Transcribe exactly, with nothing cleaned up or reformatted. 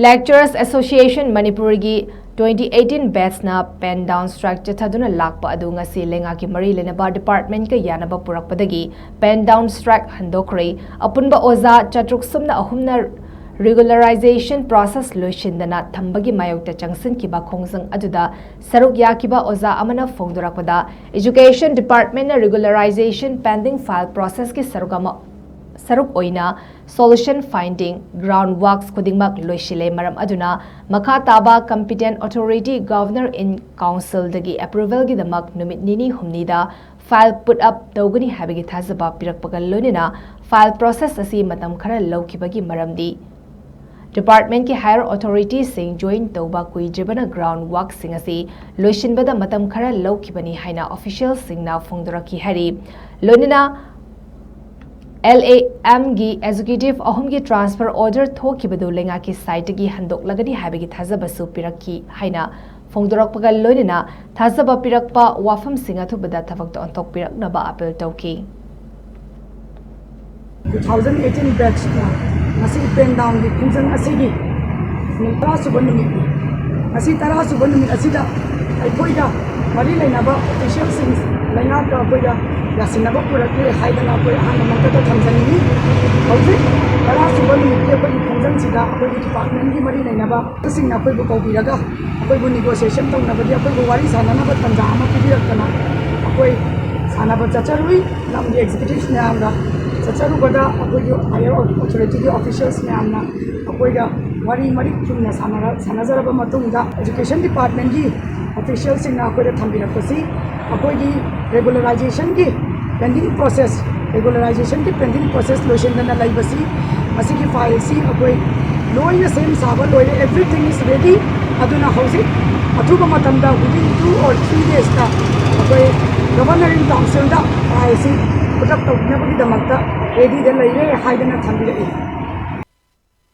Lecturers Association ꯃꯅꯤꯄꯨꯔꯒꯤ twenty eighteen batchꯅ pen down strike ꯆꯠꯊꯗꯨꯅ ꯂꯥꯛꯄ ꯑꯗꯨ ꯉꯁꯤ ꯂꯩꯉꯥꯛꯀꯤ ꯃꯔꯤ ꯂꯩꯅꯕ departmentꯀ ꯌꯥꯅꯕ ꯄꯨꯔꯛꯄꯗꯒꯤ pen down strike ꯍꯟꯗꯣꯛꯈ꯭ꯔꯦ꯫ ꯑꯄꯨꯟꯕ ꯑꯣꯖꯥ ꯆꯥꯇ꯭ꯔꯨꯛ ꯁꯨꯞꯅ ꯑꯍꯨꯝꯅ regularization process ꯂꯣꯏꯁꯤꯟꯗꯅ ꯊꯝꯕꯒꯤ ꯃꯥꯌꯣꯛꯇ ꯆꯪꯁꯤꯟꯈꯤꯕ ꯈꯣꯡꯖꯪ ꯑꯗꯨꯗ ꯁꯔꯨꯛ ꯌꯥꯈꯤꯕ ꯑꯣꯖꯥ ꯑꯃꯅ ꯐꯣꯡꯗꯣꯔꯛꯄꯗ, Education Departmentꯅ regularization pending file processꯀꯤ ꯁꯔꯨꯛ ꯑꯃ, ꯁꯔꯨꯛ ꯑꯣꯏꯅ solution finding, ground works ꯈꯨꯗꯤꯡꯃꯛ ꯂꯣꯏꯁꯤꯜꯂꯦ꯫ ꯃꯔꯝ ꯑꯗꯨꯅ ꯃꯈꯥ ꯇꯥꯕ competent authority, Governor in Councilꯗꯒꯤ approvalꯒꯤꯗꯃꯛ ꯅꯨꯃꯤꯠ ꯅꯤꯅꯤ ꯍꯨꯝꯅꯤꯗ file put up ꯇꯧꯒꯅꯤ ꯍꯥꯏꯕꯒꯤ ꯊꯥꯖꯕ ꯄꯤꯔꯛꯄꯒ ꯂꯣꯏꯅꯅ file process ꯑꯁꯤ ꯃꯇꯝ ꯈꯔ ꯂꯧꯈꯤꯕꯒꯤ ꯃꯔꯝꯗꯤ departmentꯀꯤ higher authorityꯁꯤꯡ join ꯇꯧꯕ ꯀꯨꯏꯗ꯭ꯔꯤꯕꯅ ground workꯁꯤꯡ ꯑꯁꯤ ꯂꯣꯏꯁꯤꯟꯕꯗ ꯃꯇꯝ ꯈꯔ ꯂꯧꯈꯤꯕꯅꯤ ꯍꯥꯏꯅ officialꯁꯤꯡꯅ ꯐꯣꯡꯗꯣꯔꯛꯈꯤ ꯍꯥꯏꯔꯤ꯫ ꯂꯣꯏꯅꯅ LAMꯒꯤ executive ꯑꯍꯨꯝꯒꯤ transfer order ꯊꯣꯛꯈꯤꯕꯗꯨ ꯂꯩꯉꯥꯛꯀꯤ sideꯇꯒꯤ ꯍꯟꯗꯣꯛꯂꯒꯅꯤ ꯍꯥꯏꯕꯒꯤ ꯊꯥꯖꯕꯁꯨ ꯄꯤꯔꯛꯈꯤ ꯍꯥꯏꯅ ꯐꯣꯡꯗꯣꯔꯛꯄꯒ ꯂꯣꯏꯅꯅ ꯊꯥꯖꯕ ꯄꯤꯔꯛꯄ ꯋꯥꯐꯝꯁꯤꯡ ꯑꯊꯨꯕꯗ ꯊꯕꯛꯇ ꯑꯣꯟꯊꯣꯛꯄꯤꯔꯛꯅꯕ appeal ꯇꯧꯈꯤ꯫ Two thousand eighteen batchꯅ ꯉꯁꯤ pen downꯒꯤ ꯈꯣꯡꯖꯪ ꯑꯁꯤꯒꯤ ꯅꯨꯃꯤꯠ ꯇꯔꯥ ꯁꯨꯕ ꯅꯨꯃꯤꯠꯅꯤ꯫ ꯉꯁꯤ ꯇꯔꯥ ꯁꯨꯕ ꯅꯨꯃꯤꯠ ꯑꯁꯤꯗ ꯑꯩꯈꯣꯏꯒ ꯃꯔꯤ ꯂꯩꯅꯕ officialꯁꯤꯡ ꯂꯩꯉꯥꯛꯀ ꯑꯩꯈꯣꯏꯒ ꯌꯥꯁꯤꯟꯅꯕ ꯄꯨꯔꯛꯂꯦ ꯍꯥꯏꯗꯅ ꯑꯩꯈꯣꯏ ꯑꯍꯥꯟꯕꯃꯛꯇꯗ ꯊꯝꯖꯅꯤꯡꯏ꯫ ꯍꯧꯖꯤꯛ ꯇꯔꯥ ꯁꯨꯕ ꯅꯨꯃꯤꯠꯀꯤ ꯑꯩꯈꯣꯏꯒꯤ ꯈꯣꯡꯖꯪꯁꯤꯗ ꯑꯩꯈꯣꯏꯒꯤ departmentꯀꯤ ꯃꯔꯤ ꯂꯩꯅꯕ ꯁꯤꯡꯅ ꯑꯩꯈꯣꯏꯕꯨ ꯀꯧꯕꯤꯔꯒ ꯑꯩꯈꯣꯏꯕꯨ negotiation ꯇꯧꯅꯕꯒꯤ, ꯑꯩꯈꯣꯏꯕꯨ ꯋꯥꯔꯤ ꯁꯥꯟꯅꯅꯕ ꯇꯥꯟꯖꯥ ꯑꯃ ꯄꯤꯕꯤꯔꯛꯇꯅ ꯑꯩꯈꯣꯏ ꯁꯥꯟꯅꯕ ꯆꯠꯆꯔꯨꯏ꯫ ꯂꯝꯒꯤ executives ꯃꯌꯥꯝꯒ ꯆꯠꯆꯔꯨꯕꯗ ꯑꯩꯈꯣꯏꯒꯤ higher authorityꯒꯤ officials ꯃꯌꯥꯝꯅ ꯑꯩꯈꯣꯏꯒ ꯋꯥꯔꯤ ꯃꯔꯤꯛ ꯆꯨꯝꯅ ꯁꯥꯟꯅꯔ-, ꯁꯥꯟꯅꯖꯔꯕ ꯃꯇꯨꯡꯗ education departmentꯀꯤ officialꯁꯤꯡꯅ ꯑꯩꯈꯣꯏꯗ ꯊꯝꯕꯤꯔꯛꯄꯁꯤ ꯑꯩꯈꯣꯏꯒꯤ regularizationꯒꯤ pending process, regularizationꯒꯤ pending process ꯂꯣꯏꯁꯤꯟꯗꯅ ꯂꯩꯕꯁꯤ, ꯃꯁꯤꯒꯤ fileꯁꯤ ꯑꯩꯈꯣꯏ ꯂꯣꯏꯅ ꯁꯦꯝ ꯁꯥꯕ ꯂꯣꯏꯔꯦ, everything is ready꯫ ꯑꯗꯨꯅ ꯍꯧꯖꯤꯛ ꯑꯊꯨꯕ ꯃꯇꯝꯗ within two or three daysꯇ ꯑꯩꯈꯣꯏ Governor in Councilꯗ fileꯁꯤ put up ꯇꯧꯅꯕꯒꯤꯗꯃꯛꯇ readyꯗ ꯂꯩꯔꯦ ꯍꯥꯏꯗꯅ ꯊꯝꯕꯤꯔꯛꯏ꯫